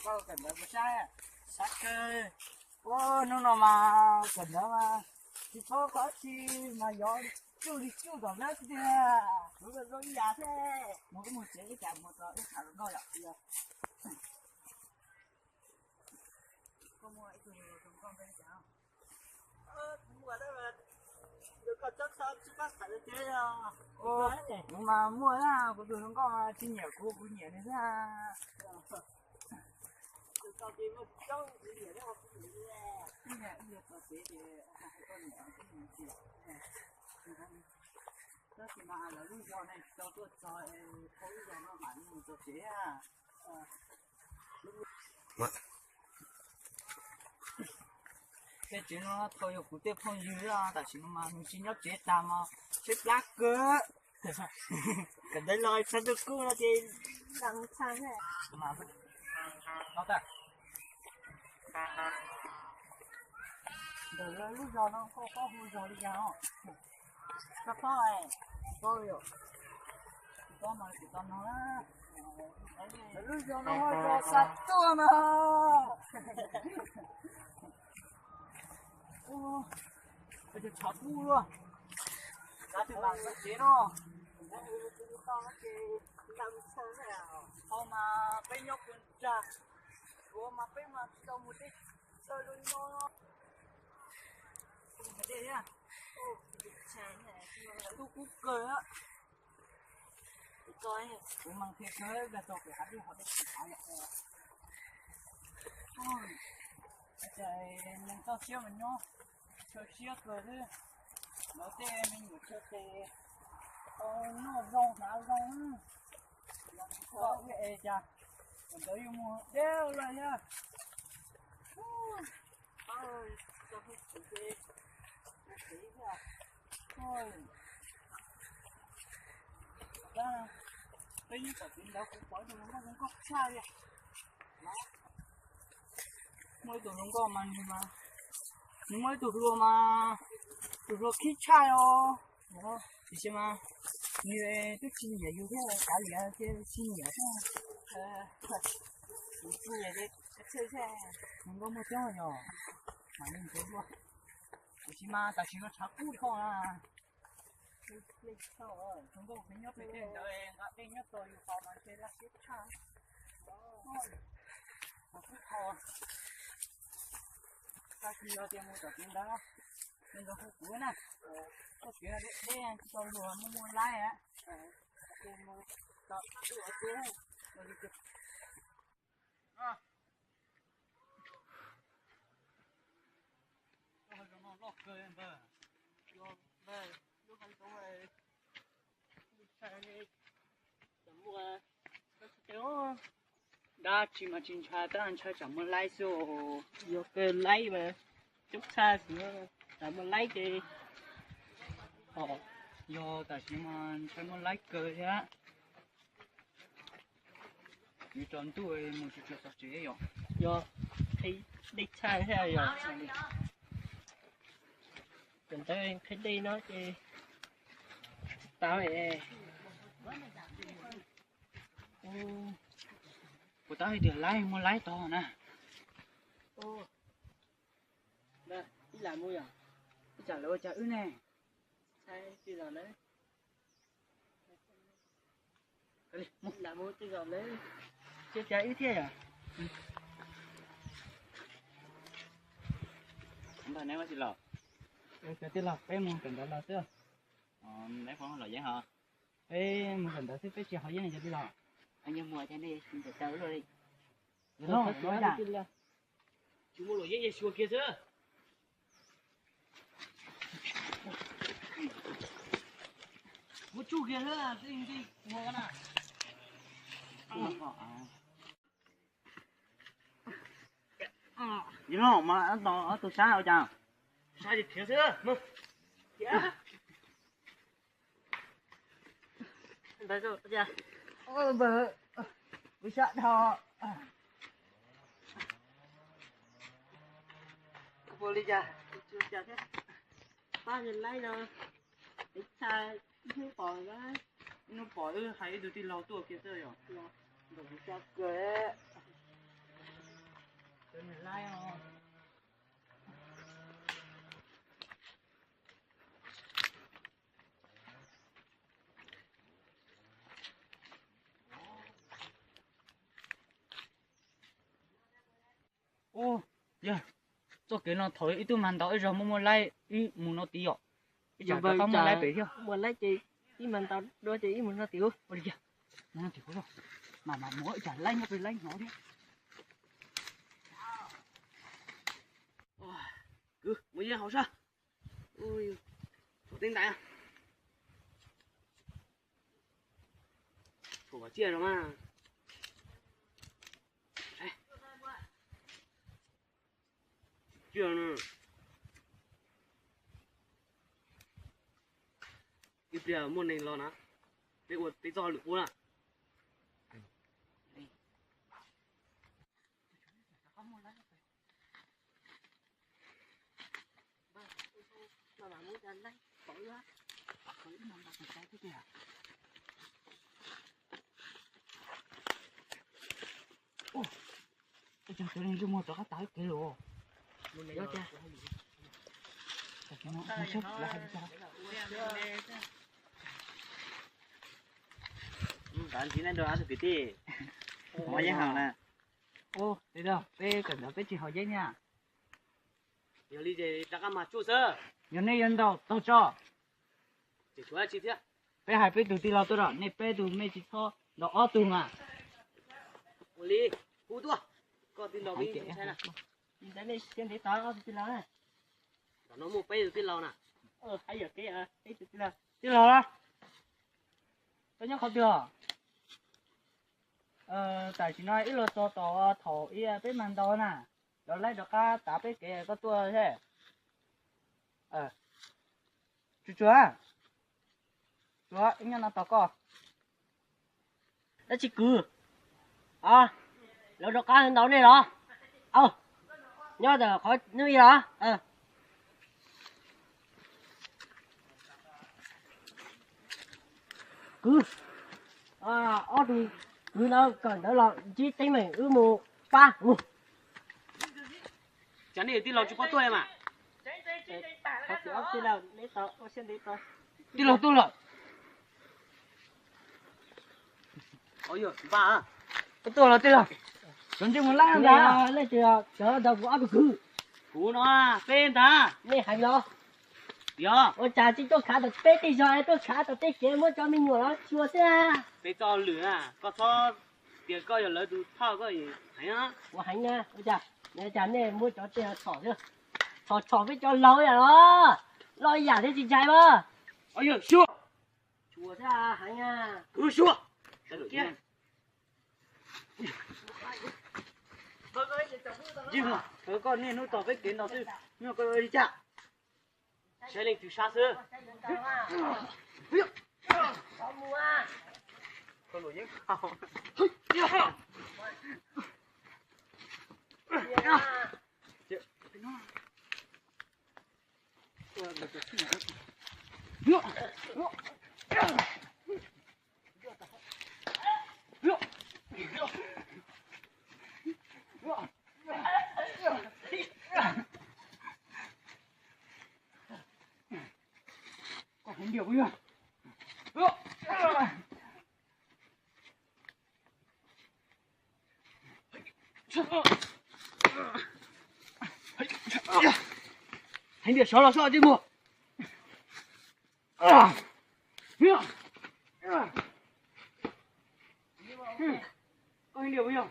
Kawm ntawv puas sab? Sab kawg. Ua hnub no mas kawm ntawv mas tsis paub qhov tsis mas yov tsuj li tsuj tom nab tiag. Kuv zoo ib yam thiab. Mus koj mus tsev ib tsam mus tso wb tham hluas nkauj yom. Koj muaj ib tug hluas nkauj npe li cas? Kuv mas muaj na, kuv tus hluas nkauj tsis nyiam kuv, kuv nyiam nws thiab. Tab sis mas lawv lub zos ne tsis tau tuaj txog, lub zos no mam li mus txog tsev. Tej tsev no thaum yog kuv tej phooj ywg tam sim no mas nws tsis nyob tsev tag mas tshaib plab kawg. Kawm ntawv los txog ntuj kub no ces lam txhaj. Ntawm lawv lub zos no koj paub hu zos li cas os? Koj paub, paub yom. Tsis paub mas kuv tau nug na. Lawv lub zos no hu zos Xav Tuaj no. Ua cas tshav kub luaj. Tab sis mas tsev no, tau mas peb nyob puag nrag, tsuav mas peb mas tsis tau mus deb, tau zoo no. Ntuj kub kawg. Kuv mas qhia kawg tau pem hav dej hov dej tsis hav yom. Ces neeg txoj siab mas nyob tshaw siab kawg xwb. Lawv tej me nyuam chaw tes tau noj zoo hnav zoo, los tsis tau ib es cas, ntawd yuav mus deb lawm thiab. Peb nyob tom tsev ntawd kuv pom ib tug hluas nkauj zoo nkauj tshaj li. Muaj ib tug hluas nkauj mas nws, nws muaj ib tug hluas mas, tus hluas khib tshaj os. Tiam sis mas nws twb tsis nyiam yus thiab, kav liam ces tsis nyiam thiab. Hluas nkauj muaj coob yog, mam li ntxuav dua. Tiam sis mas tam sim no tshav kub dhau na. Hluas nkauj pheej nyob pem tej ntawd nqa dej nyob tos yus haus mas ntshe laj siab tshaj. Tshav kub dhau. Tab sis yog tias mus tom kev ntawd, nws nrog hu kuv na. Txoj kev deb deb tsis tau luag, muaj muaj laib. Dab tsi mas tsis ntshai, tab ntshai tsam muaj laib xwb. Yog kawg laib mas coob tshaj xwb, tsam muaj laib ces, yog tam sim mas ntshai muaj laib kawg thiab. Yuav tsaus ntuj mus tsis tshua txog tsev yom. Yog qhib dej tshaj thiab yog. Tam ntawd qhib dej no ces tsis tau. Kuv tab hais tias laib muaj laib tog na. Ib lam mus yom, ib tsam lawv ua cas wb ne. Lam mus tej zaum lawv tsis ua cas wb thiab yom. Npawg, neb ua tsis los? Cov tij laug, peb mus kawm ntawv los xwb. Neb lom yeeb hos? Peb mus kawm ntawv xwb, peb tsis haus yeeb cov tij laug. Tsis muaj lom yeeb, yog xyuas kiag xwb. Muab tsuj kiag xwb, tij mus na. Yog mas ob tug sab ua cas? Sab ces khiav xwb. Npawg, kuv sab dhau. Ua li cas? Pab laib no, ib txha ib hnub pom, ib hnub pom wb hais ib tug tij laug tuaj kiag xwb yom. Npawg, kuv sab kawg. Ub, yog txoj kev no thaum ib tug mag ntaus ib zaug muaj muaj laib ib mus no tid yom. Ib tsam rov qab muaj laib pem thiab. Muaj laib ces ib mag ntaus dua ces ib mus no tid. Ua li cas? Mus no tim kuv, mam mam mus ib tsam laib nyob pem laib hnov thiab. Kwv, mus yeeb haus sab. Ua, thaum tej ntais, thaum kom tsiaj no mas. Tsiaj no, ib pliag muaj neeg los na, peb ua peb txoj lwm qub na. Ua cas cov neeg ntsej muag rov qab tav ib kev lawm. Ntxiv nej nrog ob tug kwv tij, ua yeeb haus na. Ua, peb kawm ntawv peb tsis haus yeeb na. Yog li ces rov qab mag tsuj xwb. Yog nej yuav ntaus taug tso. Peb hais peb tus tij laug tuaj, nej peb tus mej tsis txhob ntaus ob tug mas. Ua li, hu tuaj, koj tij laug peb ntshai na. Ntawd nej siab ntev tau ob tug tij laug na. Ntawm no muaj peb tus tij laug na. Hais yam kev, peb tus tij laug. Tij laug, koj nyob qhov twg? Tam sim no wb los txog tom thaum ib peb mag ntaus na, lawv laib rov qab tav peb kev koj tuaj thiab. Tsuag tsuag, tsuag, wb nyob no tos koj. Dab tsi kwv? Lawv rov qab ntaus nej los? Nyob ntawm qhov hnub ib los? Kwv, ob tug kwv ntawd kawm ntawv los ntsib teeb meem wb mus pab. Cas nej tij laug tsis paub tuaj mas? Tij laug tuaj lawm. Tuaj los tij laug. Cov ntsej muag laib ntag. Leej twg cov ntawd? Kuv ob tug kwv. Kuv no, peb ntag. Nej heev los? Yog. Ua cas tsis tuaj khav tom peb tej zog es tuaj khav tom tej kev muab cov me nyuam los tsis ua xwb? Peb txoj lwm na, koj txhob tias koj yog lawv tus thawj koj heev. Ua heev na, ua cas? Cas nej muab cov tej txhom xwb. Txhom txhom peb cov laug ib yam los? Loj ib yam thiab tsis ntshai mas. Yog, xyuas. Tsuas thiab heev na. Kwv, xyuas. Koj niaj hnub tos peb kev ntaus twg, nyob koj li cas? Saib leej twg sab xwb. Koj heev tiag puas yog? Heev tiag, sawv los soj tsis muag. Koj heev tiag puas yog?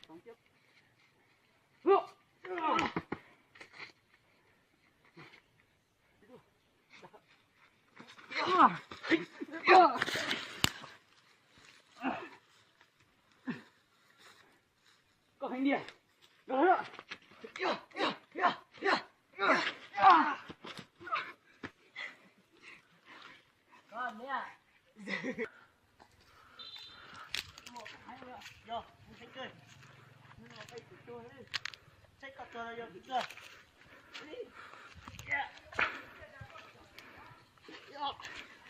Koj heev tiag.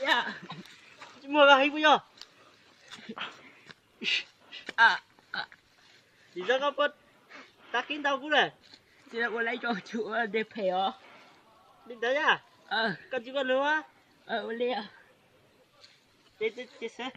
Tsis muaj koj heev puas yog? Tsis zoo koj puas tag kis ntau kuv lawm. Tsis ua lawm, tsis ua dej phem os. Li ntawd yog? Koj tsis koj lus. Ua li. Ces ces xwb.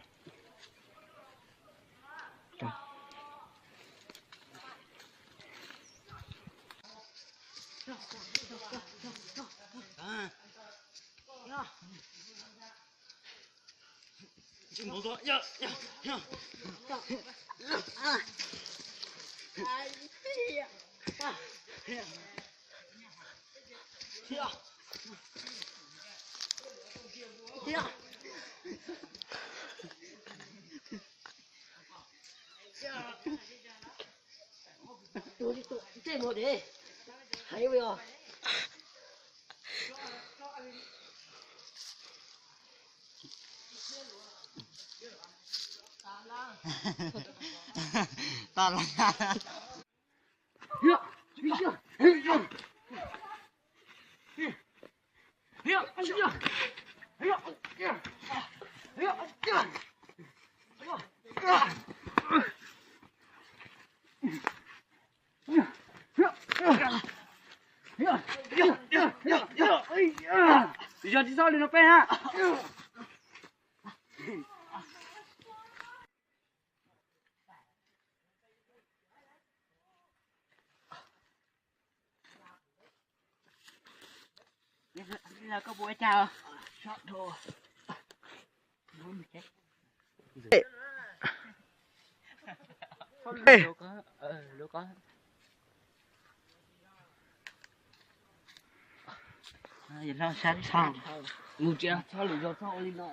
Tag lawm. Yog tsis txhob li no peb na. Koj puas ua cas? Mus tsis txhob lwm zaus txhob ua li no.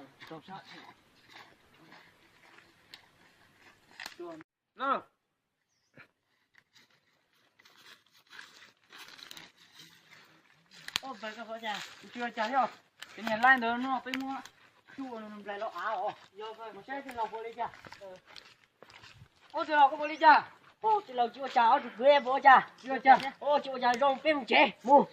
Tsis ua cas, yog cov niag laij ntawd no peb muab tsuj nplais los av os. Yog, saib tij laug puas li cas. Ob tij laug koj puas li cas? Tij laug tsis ua cas, ob tug kwv puas ua cas? Tsis ua cas, tsis ua cas zoo, peb mus tsev mus.